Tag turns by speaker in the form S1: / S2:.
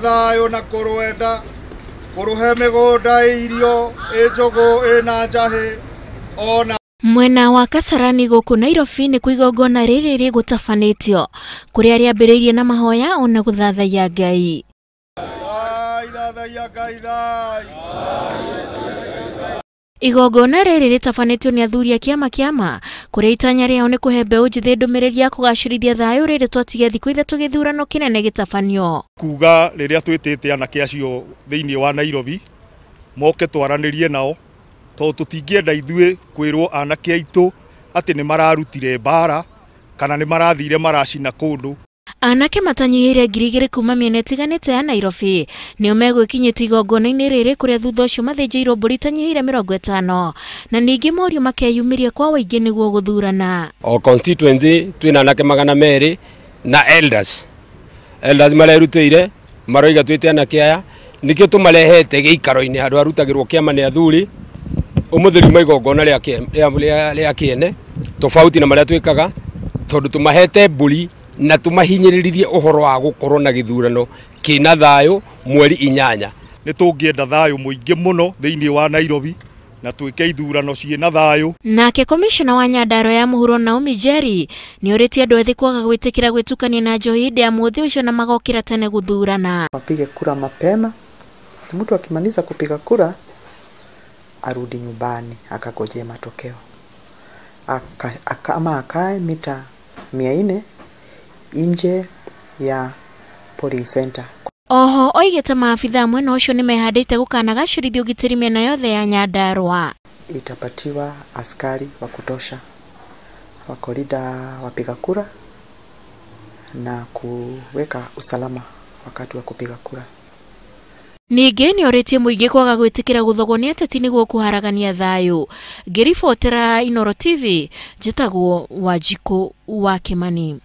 S1: Thayũ na kũrwenda kũrũhe mĩgũnda irio ĩ njũgũ ĩna njahĩ ona.
S2: Mwena wa Kasarani gũkũ Nairobi nĩ kuo igongona rĩrĩ rĩgũtabanĩtio kũrĩa rĩambĩrĩirie na mahoya ona gũthathaiya Ngai. Igongona rĩrĩ rĩtabanĩtio nĩ athuri a kĩama kĩama kũrĩa itanya rĩao nĩ kũhe mbeũ njĩthĩ ndũmĩrĩri ya kũgacĩrithia thayũ rĩrĩ twatigia thikũ 3 gĩthurano kĩnene gĩtabanio.
S1: Kuga rĩrĩa twĩtĩte anake acio thĩinĩ wa Nairobi moke twaranĩrie nao tondũ tũtingĩenda ithuĩ kwĩrwo anake aitũ atĩ nĩ mararutire mbara kana nĩ marathire maracina kũndũ.
S2: Anake matanyihĩire 2,000 kuma mĩena ĩtiganĩte ya Nairobi nĩo megwĩkinyĩtie igongona-inĩ rĩrĩ kũrĩa thutha ũcio mathĩnjĩirwo mbũri itanyihĩire 50 na ningĩ morio makeyumĩria kwa ũingĩ nĩguo gũthurana.
S3: O constituency twĩna anake 200 na elders. Elders marerutĩire maroiga twĩte anake aya nĩkĩo tũmarehete gĩikaro-inĩ handũ harutagĩrwo kĩama nĩ athuri ũmũthĩ riuma igongona rĩa kĩene tofauti na marĩa twĩkaga tondũ tũmahete mbũri na tũmahinyĩrĩrie ũhoro wa gũkorwo na gĩthurano kĩna thayũ mweri 8.
S1: Nĩ tũngĩenda thayũ mũingĩ mũno thĩinĩ wa Nairobi na twĩke ithurano ciĩna thayũ.
S2: Nake komishona wa Nyandarua ya mũhuro Naomi Njeri nĩ orĩtie andũ ethĩ kwaga gwĩtĩkĩra gwĩtukania na njohi hĩndĩ ya mũthĩ ũcio na magokĩra tene gũthurana.
S4: Wapige kura mapema, mtu akimaliza kupiga kura arudi nyumbani akagojee matokeo. Ama akae mita 400 nje ya polling center.
S2: Oho oigĩte maabithaa mwena ũcio nĩmehandĩte gũkanagacĩrithia ũgitĩri mĩena yothe ya Nyandarua.
S4: Itapatiwa askari wa kutosha wa kulinda wapiga kura na kuweka usalama wakati wa kupiga kura.
S2: Ningĩ nĩorĩtie mũingĩ kwaga gwĩtĩkĩra gũthogwo nĩ ateti nĩguo kũharagania thayũ. Ngĩribotera Inooro TV, njĩtagwo Wanjikũ wa Kĩmani.